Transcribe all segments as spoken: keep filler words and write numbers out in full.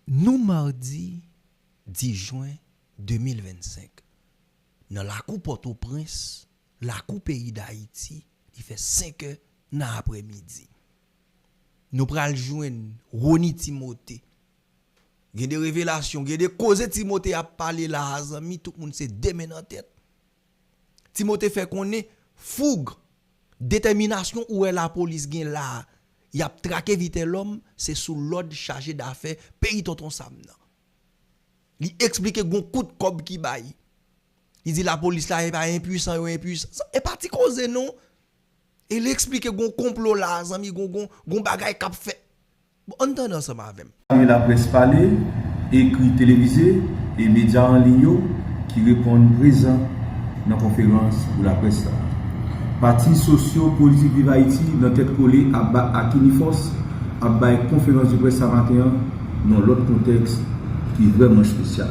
Nou madi dis jen de mil vennsenk. Nan lakou Pòtoprens, lakou peyi Dayiti, li fè senk è nan aprèmidi. Nou pral jwenn Rony Timothé. Gen de revelasyon, gen de koze Timothé ap pale la a, zanmi, tout moun se de men nan tèt. Timothé fè konnen foug, detèminasyon ou wè lapolis gen la a, y ap trake Vitelhomme, se sou lòd chaje dafè peyi Tonton Sam nan. Li eksplike gon kout kòb ki bay. Li di lapolis la, e pa enpwisan, yo enpwisan. Sa, e pa ti koze non. E li eksplike gon konplo la, zanmi, gon, gon, gon bagay k ap fèt. Bon, ann tande ansanm avè m. Laprès pale, ekri, televize e medya an liy yo ki reponn prezan nan konferans pou laprès sa a. Pati sosyo politik Viv Ayiti nan tèt kole aba ak Inifòs ap bay konferans de près sa maten an nan lòt kontèks ki vrèman espesyal.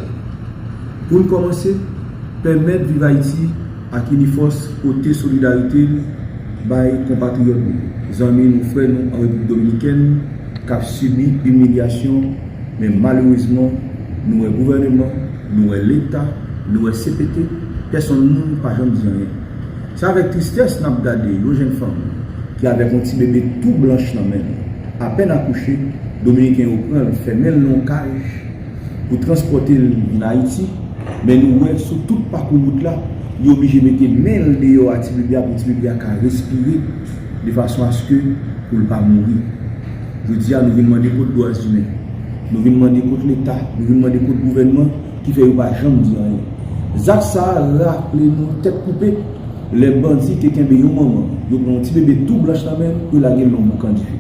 Pou n kòmanse, pèmèt Viv Ayiti ak Inifòs pote solidarite l bay konpatriyòt nou, zanmi nou, frè nou an Repiblik Dominikèn k ap sibi imilyasyon, men malerezman, nou wè gouvèneman, nou wè Leta, nou wè C P T, pèsonn moun pa janm di anyen. Se avèk tristès n ap gade yon jèn fanm ki avèk yon ti bebe tou blanch nan men l, apèn akouche, Dominiken yo pran l, fèmen l nan yon kaj pou transpòte l vin Ayiti, men nou wè sou tout pakou wout la, li oblije mete men l deyò a ti bebe a pou ti bebe a ka respire, de fason aske pou l pa mouri. Jodi a, nou vin mande kot dwa imen, nou vin mande kot Leta, nou vin mande kot gouvènman ki fè yo pa janm di anyen. Zak sa a raple nou tèt koupe lè bandi te kenbe yon manman, yo pran yon ti bebe tou blanch nan men l, yo lage l nan boukan dife.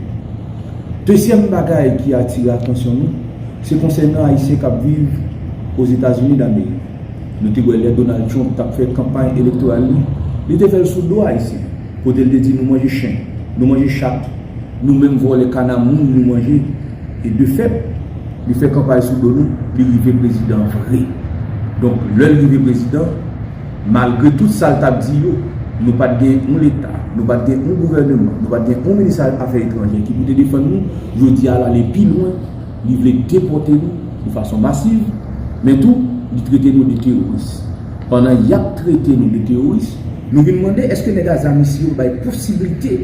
Dezyèm bagay ki atire atansyon nou, se konsènan Ayisyen k ap viv Ozetazini Damerik. Nou te wè lè Donald Trump t ap fè kanpay elektoral li, li te fè l sou do Ayisyen, kote l te di nou manje chen, nou manje chat, nou menm vòlè kana moun nou manje. E de fèt, li fè kanpay sou do nou, li rive prezidan vre. Donk, lè l rive prezidan, malgre tout sa l t ap di yo, nou pa t gen yon Leta, nou pa t gen yon gouvèneman, nou pa t gen yon minis afè etranjè ki pou te defann nou, jodi a l ale pi lwen, li vle depòte nou de fason masiv, men tou, li trete nou de teworis. Pandan y ap trete nou de teworis, nou vin mande èske nèg a zam isi yo bay posiblite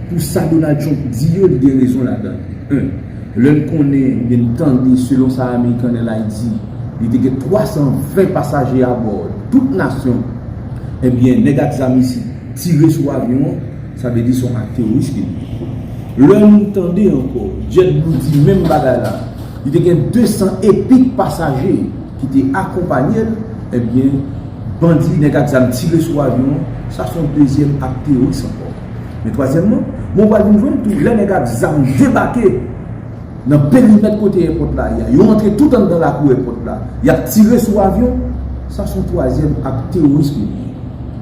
pou sa Donald Trump di yo, li gen rezon ladan l. En, lè n konnen oubyen n tande, selon sa American Airlines di, li te gen twa san ven pasaje abò, tout nasyon, ebyen, nèg ak zam isi tire sou avyon an, sa vle di se yon ak teworis ke li ye. Lè nou tande ankò, JetBlue di menm bagay la, li te gen de san epi k pasaje ki te akonpanye l, ebyen, bandi, nèg ak zam tire sou avyon an, sa se yon dezyèm ak teworis ankò. Men twazyèmman, men w pral vin jwenn tou, lè nèg ak zam debake nan perimèt kote èpòt la ye a, yo antre tout anndan lakou èpòt la, y ap tire sou avyon, sa se yon twazyèm ak teworis ke li ye.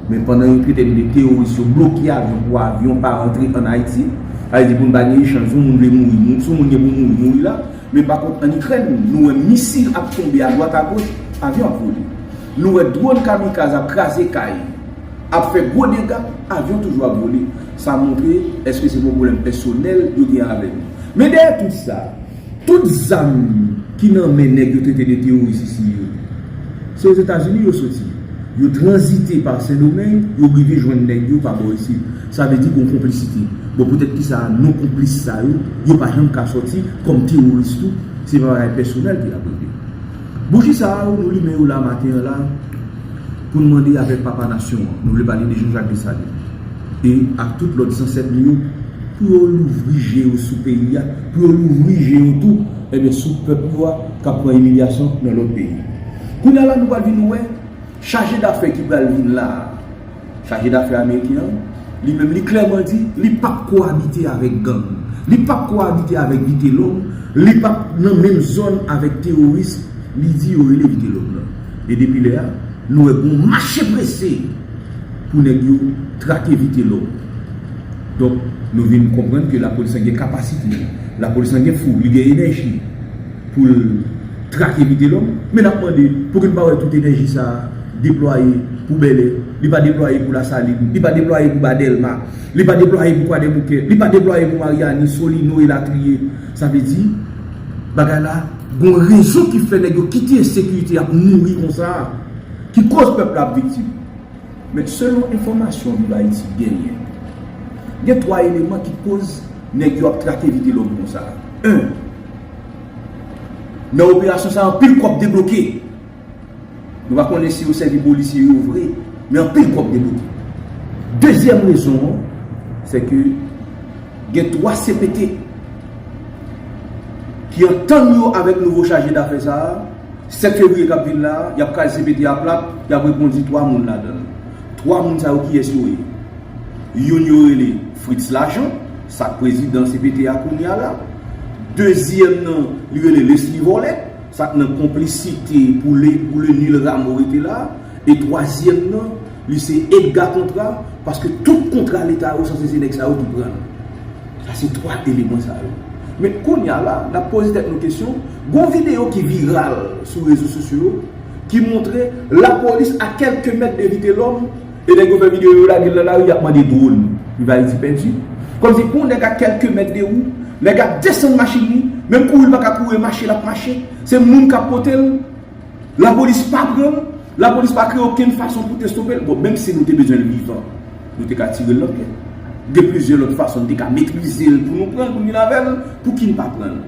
Men pandan yo trete n de teworis, yo bloke avyon pou avyon pa rantre ann Ayiti, sa vle di pou n pa gen echanj, si yon moun vle mouri, si yon moun gen pou mouri, mouri la, men pa kont ann Ikrèn, nou wè misil ap tonbe adwat agoch, avyon ap vole. Nou wè dwòn kamikaz ap kraze kay, ap fè gwo dega, avyon toujou ap vole. Sa montre, èske se pwoblèm pèsonèl yo gen avè nou? Men dèyè tout sa, tout zam ki nan men nèg yo trete de teworis isi yo, se Ozetazini yo soti. Yo tranzite pa Sendomeng, yo rive jwenn nèg yo pa bò isit. Sa vle di gen yon konplisite. Bon, poutèt kisa non konplis sa yo, yo pa janm ka sòti kòm teworis tou, se pa bagay pèsonèl ki ap regle. Bouji sa a, nou limen yo la maten an la, pou n mande avèk papa nasyon an, nou vle pale de Jean-Jacques Dessalines, e ak tout lòt zansèt li yo, pou yo louvri je yo sou peyi a, pou yo louvri je yo tou, ebyen, sou pèp yo a k ap pran imilyasyon nan lòt peyi. Kounye a la, nou pral vin wè chaje dafè ki pral vin la a, chaje dafè ameriken an, li menm, li klèman di li p ap kowabite avèk gang, li p ap kowabite avèk Vitelhomme, li p ap nan menm zòn avèk teworis li di yo rele Vitelhomme nan. E depi lè a, nou wè gon mache prese pou nèg yo trake Vitelhomme. Donk, nou vin konprann ke lapolis lan gen kapasite, lapolis lan gen foug, li gen enèji pou l trake Vitelhomme, men n ap mande, pouki n pa wè tout enèji sa a deplwaye pou Bèlè, li pa deplwaye pou Lasalin, li pa deplwaye pou ba Dèlma, li pa deplwaye pou Kwadèboukè, li pa deplwaye pou Maryani, Solino, elatriye. Sa vle di, bagay la Gon rezon ki fè nèg yo kite ensekirite ap nouri konsa, ki koz pèp la ap viktim. Men selon enfòmasyon Viv Ayiti genyen, gen twa eleman ki koz nèg yo ap trake Vitelòm konsa. En, nan operasyon sa, anpil kòb debloke. Nou pa konnen si yo sèvi polisye yo vre, men anpil kòb debloke. Dezyèm rezon an, se ke gen twa C P T ki antann yo avèk nouvo chaje dafè sa a. Sèt fevriye k ap vin la, y ap kraze C P T a plat, y ap rekondi twa moun ladan l. Twa moun sa yo, kiyès yo ye? Youn yo rele Fritz Lajan, sa k prezidan C P T a kounye a la. Dezyèm nan, li rele Leslie Volette, sa k nan konplisite pou le, pou le Nil Rameau rete la. E twazyèm nan, li se Edgar Contra, paske tout kontra Leta yo sanse se nèg sa yo ki pran l. Sa se twa eleman sa yo. Men kounye a la, n ap poze tèt nou kesyon, gon videyo ki viral sou rezo sosyo yo, ki montre lapolis a kèlke mèt de Vitelòm, e nèg yo fè videyo yo lage l nan lari, y ap mande dwòn. Viv Ayiti pèdi. Kòmsi pou nèg a kèlke mèt de ou, nèg ap desann machin li, menm kouri l pa ka kouri, mache l ap mache, se moun k ap pote l, lapolis pa pran l, lapolis pa kreye okenn fason pou te stope l. Bon, menm si nou te bezwen l vivan, nou te ka tire l nan pye. Gen plizyè lòt fason nou te ka metrize l pou nou pran l, pou n vin avè l, pou ki n pa pran l?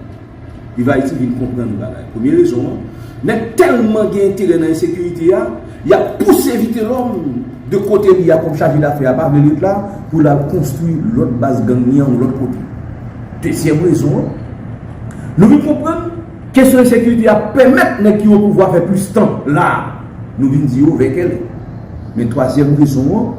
Viv Ayiti vin konprann yon bagay. Premye rezon an, nèg tèlman gen enterè nan ensekirite a, y ap pouse Vitelòm de kote li a kòm chaje dafè a pa vle l ret la, pou l al konstwi lòt baz gang li an yon lòt kote. Dezyèm rezon an, nou vin konprann kesyon ensekirite a pèmèt nèg ki o pouvwa fè plis tan la. Nou vin di yo vè kèlè. Men twazyèm rezon an,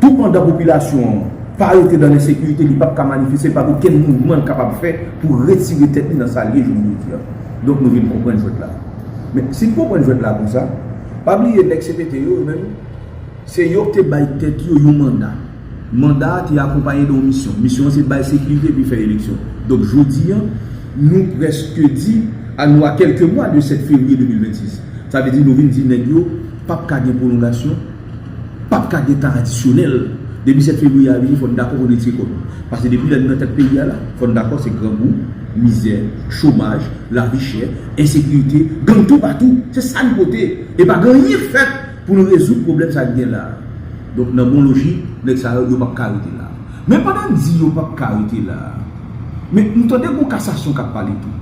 tou pandan popilasyon an pa rete nan ensekirite, li p ap ka manifeste, pa gen okenn mouvman l kapab fè pou retire tèt li nan sa l ye jounen jodi a. Donk nou vin konprann jwèt la. Men si n konprann jwèt la konsa, pa bliye nèg C P T yo, yo menm, se yo k te bay tèt yo yon manda. Manda a te akonpaye de yon misyon. Misyon an se bay sekirite epi fè eleksyon. Donk jodi a, nou prèske di a nou a kèlke mwa de sèt fevriye de mil vennsis. Sa vle di nou vin di nèg yo p ap ka gen pwolongasyon, p ap ka gen tan adisyonèl. Depi sèt fevriye a vini, fò n dakò pou n retire kò nou. Paske depi lè n nan tèt peyi a la, fò n dakò se grangou, mizè, chomaj, lavi chè, ensekirite, gang toupatou. Se sa n pote. E pa gen anyen k fèt pou n rezoud pwoblèm sa k gen la a. Donk nan bon lojik, nèg sa yo, yo p ap ka rete la a. Men pandan n di yo p ap ka rete la a, men m tande gon kasasyon k ap pale tou.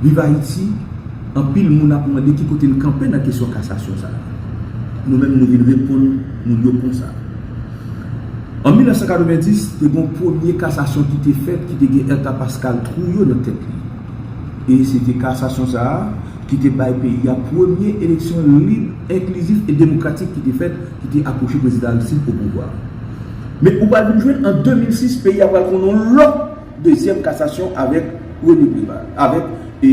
Viv Ayiti, anpil moun ap mande ki kote n kanpe nan kesyon kasasyon sa a. Nou menm nou vin reponn moun yo konsa. An mil nèf san katrevenndis, te gon premye kasasyon ki te fèt, ki te gen Ertha Pascal Trouillot nan tèt li. E se te kasasyon sa a ki te bay peyi a premye eleksyon lib, enklizif e demokratik ki te fèt, ki te apwoche prezidan Aristide o pouvwa. Men ou pral vin jwenn an de mil sis, peyi a pral konn yon lòt dezyèm kasasyon avèk René Préval, avèk e,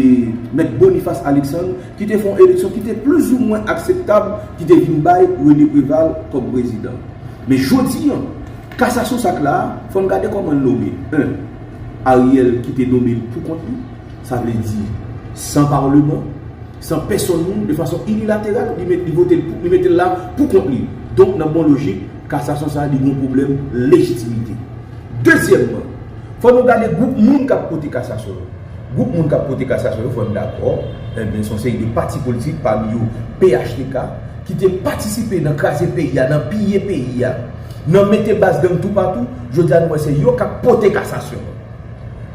mèt Boniface Alexandre, ki te fè yon eleksyon ki te plizoumwen akseptab, ki te vin bay René Préval kòm prezidan. Men jodi a, kasasyon sa k la a, fò n gade kòman l nome. En, Ariel ki te nome l pou kont li, sa vle di san palman, san pèsonn moun, de fason inilateral, li met, li vote l pou, li mete l la pou kont li. Donk, nan bon lojik, kasasyon sa a, li gen yon pwoblèm lejitimite. Dezyèmman, fò nou gade gwoup moun k ap pote kasasyon yo. Gwoup moun k ap pote kasasyon yo, fò n dakò, ebyen, se yon seri de pati politik, pami yo P H T K, ki te patisipe nan kraze peyi a, nan piye peyi a, nan mete baz gang toupatou. Jodi a, nou wè se yo k ap pote kasasyon an.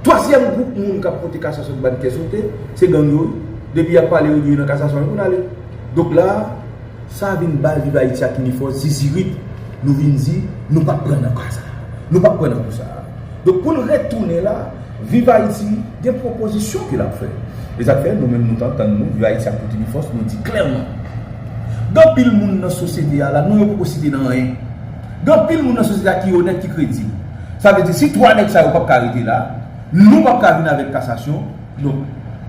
Twazyèm gwoup moun k ap pote kasasyon ki ba n kè sote, se gang yo. Depi y ap pale yo di yo nan kasasyon, yo konn ale. Donk la, sa vin bay Viv Ayiti ak Unifòs zizirit, nou vin di, nou p ap pran nan ka sa a. Nou p ap pran nan kou sa a. Donk, pou n retounen la, Viv Ayiti gen pwopozisyon ke l ap fè. E sa k fè, nou menm, nou t ap tann nou, Viv Ayiti ak tout Unifòs, nou di klèman. Gen anpil moun nan sosyete a la, non yo poko site nan anyen. Gen anpil moun nan sosyete a ki onèt, ki kredib. Sa vle di, si twa nèg sa yo p ap ka rete la, nou p ap ka vin avèk kasasyon. Donk,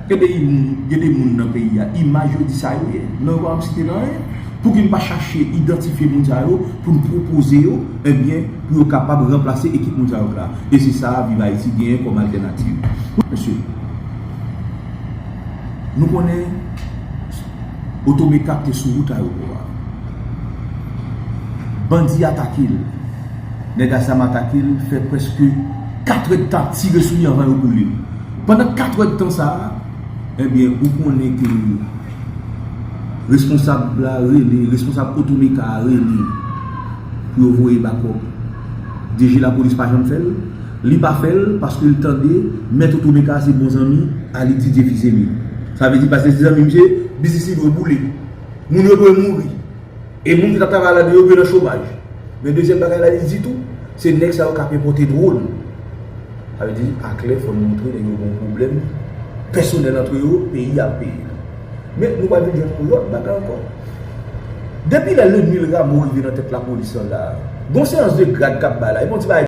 gen de moun, gen de moun nan peyi a, imaj yo di sa yo ye. Non yo pa p ap site nan anyen. Pouki n pa chache idantifye moun sa yo pou n pwopoze yo, ebyen, pou yo kapab ranplase ekip moun sa yo k la. E se sa Viv Ayiti genyen kòm altènativ. Mesye, nou konnen Otomeka te sou wout ayewopò a. Bandi atake l. Nèg a zam atake l, fè prèske kat èdtan ap tire sou li anvan yo boule l. Pandan kat èdtan sa a, ebyen, ou konnen ke responsab la rele, responsab Otomeka a rele pou yo voye bakòp. D G lapolis pa janm fè l. Li pa fè l paske l tande mèt Otomeka a se bon zanmi a Lididye Fizemi. Sa vle di, paske se zanmi misye, biznis li dwe boule. Moun yo dwe mouri. E moun ki t ap travay ladan yo dwe nan chomaj. Men dezyèm bagay la, li di tou, se nèg sa yo k ap enpòte dwòn. Sa vle di, aklè, fò n montre nèg yo gen yon pwoblèm pèsonèl antre yo, peyi a ap peye. Men nou pral vin jwenn yon lòt bagay ankò. Depi lè Lenil Rameau rive nan tèt lapolis lan la, gon seyans de grad k ap bay la. E bon ti bagay